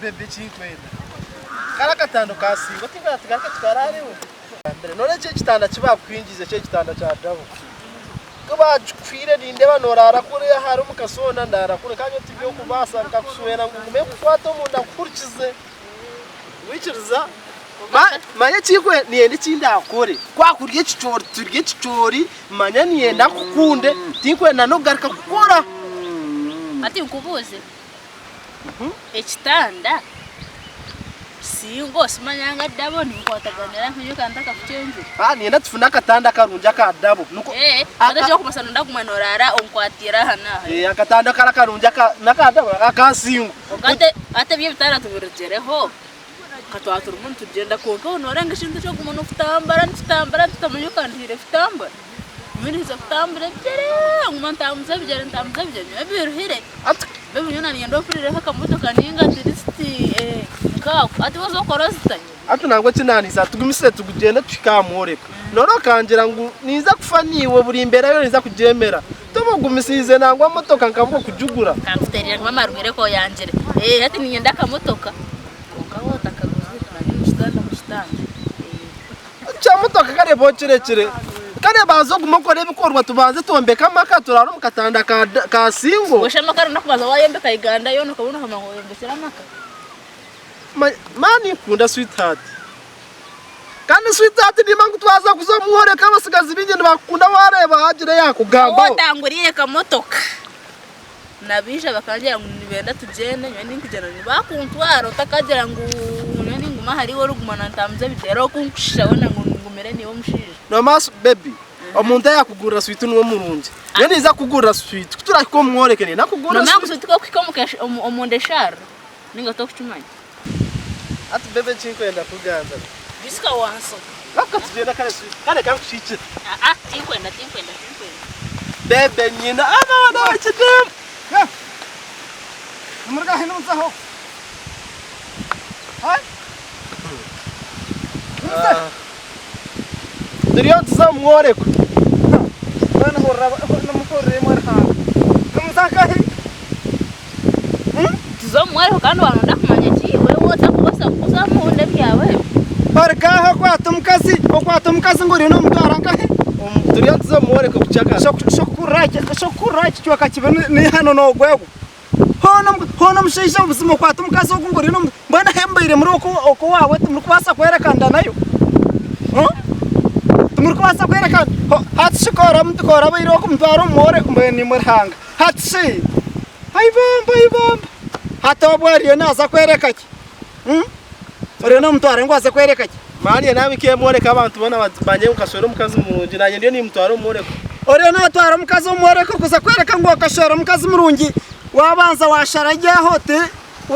Baby ekinkwenda kare akatanda okasinga otinkwenda tugaruke tukarareho. Noreeba eki ekitanda kibakuhingiize eki ekitanda kya dabo ku bakikuhaire nindeeba noraara kuriya ahari omu kasoona ndaara kuri kandi nyowe tibyokubaasa nkakushwera ngu ngume nkukwate omunda nkuhurikize waikiriza? Manya ekinkwenda niinyenda eki ndakore ku akurya ekicoori turye ekicoori manya niinyenda nkukunde tinkwenda n'okugaruka kukora. Hati nkubuuze, Ekitanda singo simanya ngu dabo nibikwataganira nka kandi ntakakukyenzire. Ah, niinyenda tufune akatanda akarungi aka dabo. Nuko Eh, hati ekyokumanyisa noyenda kuguma norara onkwatiire aha n'aha. Eh, akatanda kari akarungi aka n'aka dabo aka singo. Kwonka hati hati eby'ebitanda tubirugireho nka twaba turimu nitugyenda kwonka waaba norenga ekintu eky'okuguma nokutambura nitutambura tutamanya okandihiire kutambura. Nyowe ninza kutambura ebigyere nguma ntambuze ebigyere ntambuze ebigyere nyowe biruhire. Mbwenu nyowe nanyenda ompurireho akamotoka ninga at least nkaako hati waza okora ozita. Hati nangwa eki naaniza tugumisirize tugyende tuhike aha mworeko. Noora okangira ngu ninza kufa naiwe buri mbeera yoona ninza kugyemera. Toba ogumisiriize nangwa motoka nkabura okugigura. Kankuteerere ngu maama arugire ko oyangire. Hati niinyenda akamotoka kwonka waaba otakaguzire nanye omu kitanda omu kitanda. Kya motoka kare ba okirekire. Kare banza ogume okore ebikorwa tubanze twombeke amaka turaare omu katanda ka single. Busha amaka nokubanza wayombeka Uganda yoona okabona okamanya ngu oyombekire amaka. Man nkunda sweetheart. Kandi sweetheart nimba ngu twaza kuza omu mworeko abasigazi baingi nibakukunda wareeba hagira eyakugambaho. Waaba otanguriire kamotoka nabaija bakangira ngu nibenda tugyende nyowe ninkugyenda nibakuntwara otakagira ngu nyowe ninguma ahariiwe orikuguma nantambuza ebigyere okunkushisha weena ngu ngumire niiwe omushaija. Nomanya baby omuntu ayakugurira swiiti niwe murungi. Nyowe ninza kukugurira swiiti kuturahika omu mworeko niinyenda kukugurira Nomanya ngu swiiti. swiiti ku erikuhika omunda esharira ninga tokukimanya. Hati baby ekinkwenda kukugambira. Jessica wansoba. Reka tugyende kare sweet. Kare kankushikire. Aa tinkwenda tinkwenda tinkwenda. Bebe nyina abaana bakidemu. Nimuruga hi nimuzaho? Turiyo nituza omu mworeko. Mbwenu hurira nimuhurira imwe Ruhanga. Nimuza nkahi? Tuze omu mworeko kandi waaba noyenda kumanya ki iwe otakubaasa kuzamu obundi ebyawe ebyo. Oruga aha okwata omukazi, okwata omukazi ngu oriyo nomutwara nkahi? Turiyo nituza omu mworeko kukyakara. Ekyokukurira aha kicweka kibi ni hanu nogwegwa. Hoona hoona omushaija buzima okwata omukazi ogu ngu oriyo nomu mbwenu ahu mubaire muri oku oku owaawe timurikubaasa kwerekana nayo? Timurikubaasa kwerekana hati shi ku orabaire okumutwara omu mworeko mbwenu imwe Ruhanga hati shi Aibamba aibamba hati obwo ariyo naaza kwereka ki? Oriyo nomutwara ngu aze kwereka ki? Mani nawe nkemworeka abantu boona bamanye ngu nkashwera omukazi murungi nanye ndiyo nimutwara omu mworeko. Oriyo notwara omukazi omu mworeko kuza kwereka ngu okashwera omukazi murungi wabanza washara gye aho oti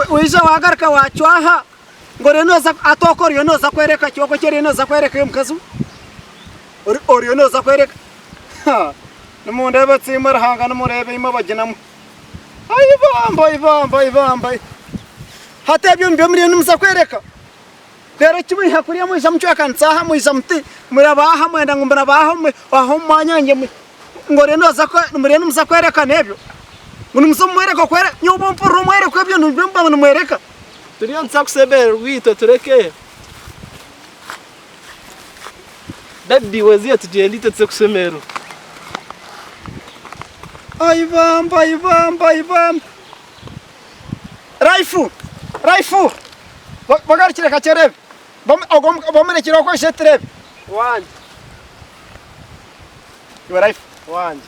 waija wagaruka wacwaha ngu oriyo noza hati okwo oriyo noza kwereka ki okwo eki oriyo noza kwereka omukazi we? Oriyo noza kwereka Nimundeebe tsimwe Ruhanga nimureebe imwe abagyina mwe. Ai bambe ai bambe ai bambe ai. Hati ebyo nibyo muriyo nimuza kwereka? Reero kimwiha kuriya mwija mucwekanisa aha mwija muti muraba aha mwenda ngu muraba aha aha omu mwanya ngye ngu oriyo nooza muriyo nimuza kwerekana ebyo? Ngu nimuza omu mworeko kwereka nyowe obu mpurira omworeko ebyo nibyo muba nimworeka? Turiyo nituza kusemererwa itwe tureke. Baby weziye tugyende itwe tuze kushemererwa. Ai bamba ai bamba ai bamba. Raifu raifu bagarukire kakye oreebe ogwo bamurekire okwo aije tureebe. Wangye. Iwe Raifu. Wangye.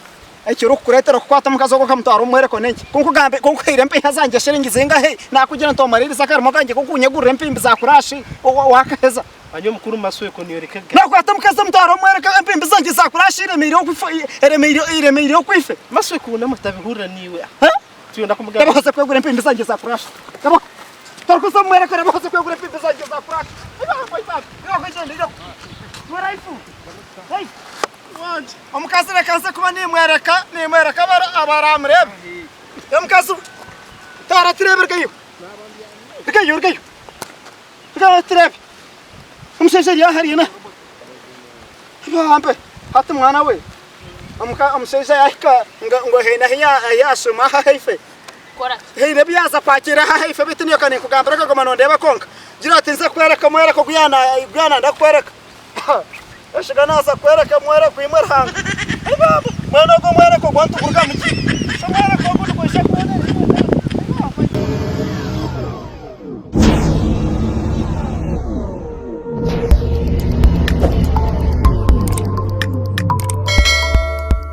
Ekirikukureetera kukwata omukazi ogwo okamutwara omu mworeko n'enki? Ku nkugambe ku nkuhaire empiiha zangye shiringi zingahi, naakugira nti omaririze akarimo kangye k'okunyegurira empimbi za kuraashi waakaheza. Manya omukuru Masweko niyoreka ga. Naakwata omukazi omutwara omu mworeko empimbi zangye za kuraashi eremeire okwife eremeire eremeire okwife. Masweko wunama tabihurira niiwe. Ha? Tuyenda kumugambira. Reeba oze kwegura empimbi zangye za kuraashi. Reeba torikuza omu mworeko reeba oze kwegura empimbi zangye za kuraashi. Iwe Raifu, Raifu. Omukazi reka nze kuba nimwereka nimwereka abaramureebe. Omukazi taara tureebe rugayo. Rugayo rugayo. Rugayo tureebe. Omushaija ari aha ariyo na. Bambe hati mwana we omushaija yahika ngu haine ahu yashoma aha haife. kukora ki? Haine ebi yaaza kwakira aha ahaifo beitu nyowe ka ninkugambira okaguma nondeeba kwonka. Gira oti nze kukwereka omworeko ogu yaananda kukwereka. Eshiga naaza kukwereka omworeko imwe Ruhanga. Ai baaba! Mbwenu ogwo omworeko gwo nitugurugamu ki? Shi omworeko ogu nigwija kworeka?